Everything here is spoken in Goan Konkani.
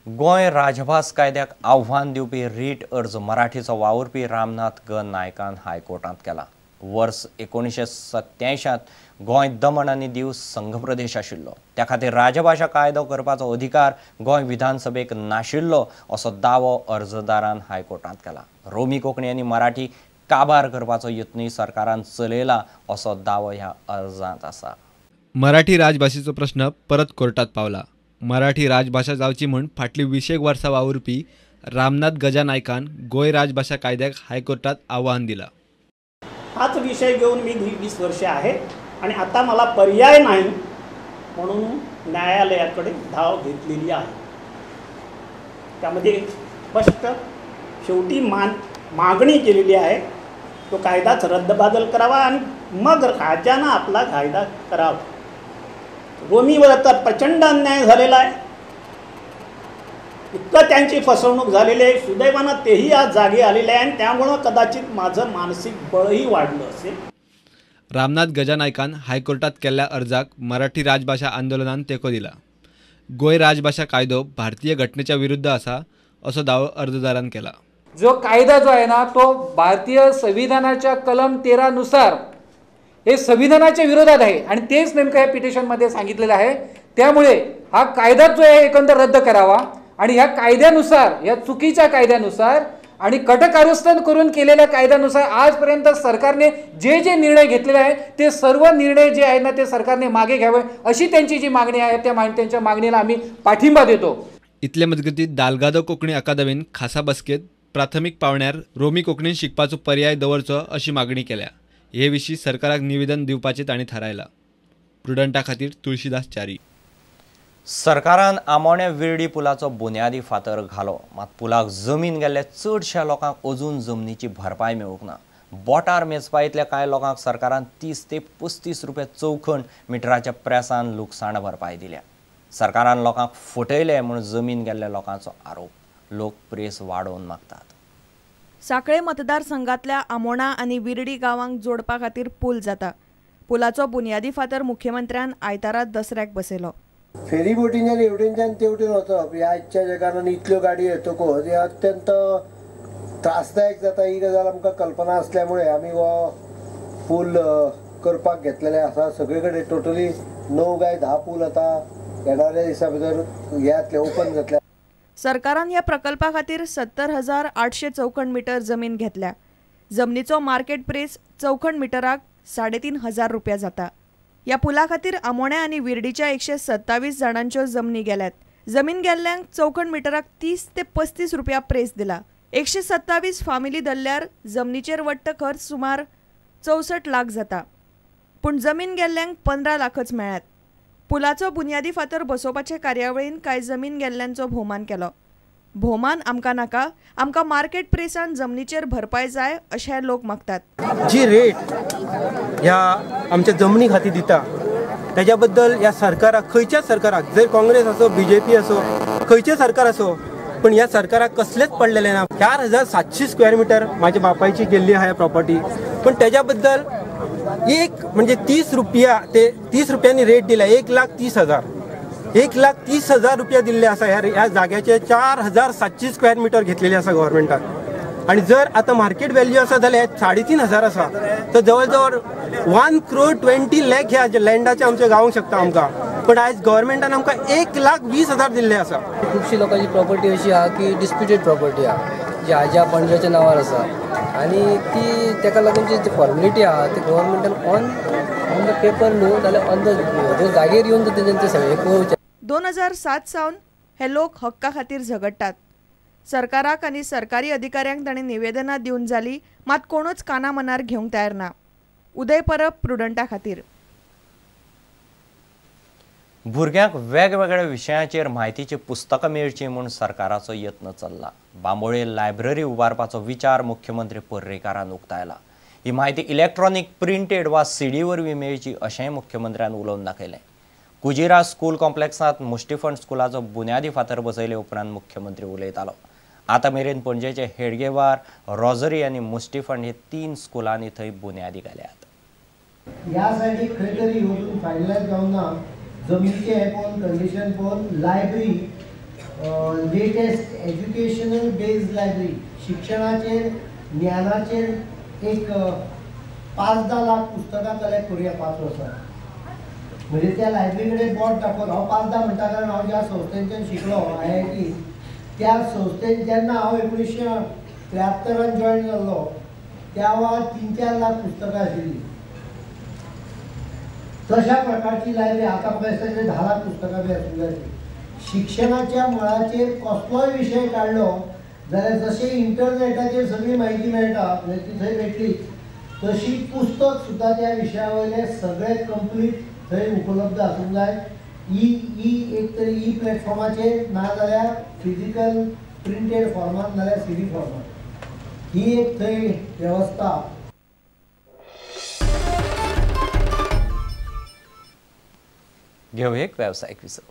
गोंय राजभास कायद्याक आव्हान दिवपी रीट अर्ज मराठीचो वावुरपी रामनाथ ग नायकान हायकोर्टांत केला। वर्स 1987 गोंय दमण आनी दीव संघप्रदेश आशिल्लो, त्या खातीर राजभाशा कायदो करपाचो अधिकार गोंय विधानसभेक नाशिल्लो असो दावो अर्जदारान हायकोर्टांत केला। रोमी कोंकणी आनी मराठी काबार करपाचो यत्नूय सरकारान चलयला असो दावो ह्या अर्जांत आसा। मराठी राजभाशेचो प्रश्न परत कोर्टात पावला। मराठी राजभाशा जावची म्हूण फाटली 20 वर्सां वावुरपी रामनाथ गजा नायकान गोंय राजभाशा कायद्याक हायकोर्टात आव्हान दिला। हाच विषय घेऊन मी 20 वर्षे आहे आणि आता मला पर्याय नाही म्हणून न्यायालयाकडे धाव घेतलेली आहे। त्यामध्ये स्पष्ट शेवटी मागणी केलेली आहे, तो कायदाच रद्दबादल करावा आणि मग राज्यानं आपला कायदा करावा। रोमीवर तर प्रचंड अन्याय झालेला आहे, इतकं त्यांची फसवणूक झालेली आहे। सुदैवानं तेही आज जागे आलेले आहे आणि त्यामुळं कदाचित माझं मानसिक बळही वाढलं असेल। रामनाथ गजा नायकान हायकोर्टात केल्ल्या अर्जाक मराठी राजभाशा आंदोलनान तेंको दिला। गोंय राजभाशा कायदो भारतीय घटनेच्या विरुद्ध आसा असो दावो अर्जदारान केला। जो कायदा जो आहे ना तो भारतीय संविधानाच्या कलम 13 नुसार हे संविधानाच्या विरोधात आहे आणि तेच नेमकं या पिटिशनमध्ये सांगितलेलं आहे। त्यामुळे हा कायदा जो आहे एकंदर रद्द करावा आणि ह्या कायद्यानुसार, या चुकीच्या कायद्यानुसार आणि कटकारस्थान करून केलेल्या कायद्यानुसार आजपर्यंत सरकारने जे जे निर्णय घेतलेले आहे ते सर्व निर्णय जे आहेत ना ते सरकारने मागे घ्यावे अशी त्यांची जी मागणी आहे त्या त्यांच्या मागणीला आम्ही पाठिंबा देतो। इतले मजगती दालगादो कोंकणी अकादमीन खासा बसकेत प्राथमिक पावण्यार रोमी कोंकणीन शिकपाचो पर्याय दवरचो अशी मागणी केल्या। हे विशीं सरकाराक निवेदन दिवपाचें तांणी थारायलां। प्रुडंटा खातीर तुळशीदास च्यारी। सरकारान आमोण्या विर्डी पुलाचो बुन्यादी फातर घालो, मात पुलाक जमीन गेल्ल्या चडश्या लोकांक अजून जमनीची भरपाय मेळूंक ना। बोटार मेजपा इतल्या कांय लोकांक सरकारान 30 ते 35 रुपया चौखण मिटराच्या प्रेसान लुकसाण भरपाय दिल्या। सरकारान लोकांक फटयले म्हूण जमीन गेल्ल्या लोकांचो आरोप, लोक प्रेस वाडोवन मागतात। साखळे मतदारसंघातल्या आमोणा आनी विर्डी गांवांक जोडपा खातीर पूल जाता। पुलाचो बुन्यादी फातर मुख्यमंत्र्यान आयतारा दसऱ्याक बसयलो। फेरी बोटींच्यान हेवटेनच्यान तेवटेन वचप ह्या आजच्या जगान आनी इतल्यो गाडी येतकच हे अत्यंत त्रासदायक जाता। ही गजाल आमकां कल्पना आसल्यामुळे आमी हो पूल करपाक घेतलेले आसा। सगळे कडेन टोटली 9 काय 10 पूल आतां येणाऱ्या दिसा भितर हे जातले, ओपन जातले। सरकारान ह्या प्रकल्पा खातीर 70,800 चौखण मीटर जमीन घेतल्या। जमनीचो मार्केट प्रेस चौखण मिटराक 3,500 रुपया जाता। ह्या पुला खातीर आमोण्या आनी विर्डीच्या 127 जाणांच्यो जमनी गेल्यात। जमीन गेल्ल्यांक चौखण मिटराक 30 ते 35 रुपया प्रेस दिला। 127 फामिली धरल्यार जमनीचेर वट्ट खर्च सुमार 64 लाख जाता, पूण जमीन गेल्ल्यांक 15 लाखच मेळ्ळ्यात। पुलाचो बुन्यादी फातर बसोवपाचे कार्यावळीन कांय जमीन गेल्ल्यांचो भोवमान केलो। भोवमान आमकां नाका, आमकां मार्केट प्रेसान जमनीचेर भरपाय जाय अशें लोक मागतात। जी रेट ह्या आमच्या जमनी खातीर दिता तेज्या बद्दल ह्या सरकाराक, खंयच्याच सरकाराक, जर काँग्रेस असो बीजेपी असो खंयचें सरकार असो, पण ह्या सरकाराक कसलेच पडलेलें ना। 4,700 स्क्वेअर मिटर म्हाज्या बापायची गेल्ली आहा प्रॉपर्टी, पण तेज्या बद्दल एक म्हणजे 30 रुपया ते 30 रुपयांनी रेट दिला। 1,30,000 1,30,000 रुपया दिल्ले आसा ह्या जाग्याचे। 4,700 स्क्वेअर मिटर घेतलेले आसा गव्हर्मेंटान आणि जर आता मार्केट व्हॅल्यू आसा जाल्यार 3,500 आसा, तर जवळ जवळ 1 crore 20 lakh ह्या लँडाचे आमचे गावंक शकता आमकां। पण आयज गव्हर्मेंटान आमकां 1,20,000 दिल्ले आसा। खुबशी लोकांची प्रॉपर्टी अशी आहा की डिस्प्युटेड प्रॉपर्टी आहा, जी आज्या पणज्याच्या नांवार आसा आनी ती तेका लागून जी फॉर्मेलिटी आहा ती गव्हर्मेंटान ऑन the paper न्हू जाल्यार ऑन the जागेर येवन तेंच्यान तें सगळें पळोवचें। 2007 सावन हे लोक हक्का खातीर झगडटात। सरकाराक आनी सरकारी अधिकाऱ्यांक तांणी निवेदनां दिवन जाली, मात कोणूच काना मनार घेवंक तयार ना। उदय परब, प्रुडंटा खातीर। भुरग्यांक वेगवेगळ्या विशयांचेर म्हायतीची पुस्तकां मेळची म्हूण सरकाराचो यत्न चल्ला। बांबोळे लायब्ररी उबारपाचो विचार मुख्यमंत्री पर्रीकारान उक्तायला। ही म्हायती इलेक्ट्रॉनिक प्रिंटेड वा सीडी वरवीं मेळची अशेंय मुख्यमंत्र्यान उलोवन दाखयलें। कुजिरा स्कूल कॉम्प्लेक्सांत मुष्टिफंड स्कुलाचो बुन्यादी फातर बसयले उपरांत मुख्यमंत्री उलयतालो। आतां मेरेन पणजेचे हेडगेवार, रॉझरी आनी मुष्टिफंड हे 3 स्कुलांनी थंय बुन्यादी घाल्यात। ह्या सायडीक खंय तरी अजून फायनलायज जावंक ना जमनीचें हें पळोवन कंडिशन पळोवन library latest educational based library, शिक्षणाचेर ज्ञानाचेर एक 5-10 लाख पुस्तकां कलेक्ट करुया 5 वर्सां. म्हणजे त्या लायब्ररी कडेन बोट दाखोवन हांव 5-10 म्हणटा, कारण हांव ज्या संस्थेंच्यान शिकलो IIT त्या संस्थेन जेन्ना हांव 1973 जॉयन जाल्लो त्या वेळार 3-4 लाख पुस्तकां आशिल्लीं. तशा प्रकारची लायब्ररी आतां म्हाका दिसता 10 लाख पुस्तकां बी आसूंक जाय. शिक्षणाच्या मळाचेर कसलोय विशय काडलो जाल्यार जशें इंटरनेटाचेर सगळी म्हायती मेळटा, म्हणजे ती थंय मेळटली, तशी पुस्तक सुद्दां त्या विशया वयलें सगळें कंप्लीट थंय उपलब्ध आसूंक जाय. ई ई एक तरी ई प्लॅटफॉर्माचेर, नाजाल्यार फिजिकल प्रिंटेड फॉर्मान, नाजाल्यार CD फॉर्मान, ही एक थंय वेवस्था. घेवया एक वेवसायीक विसव.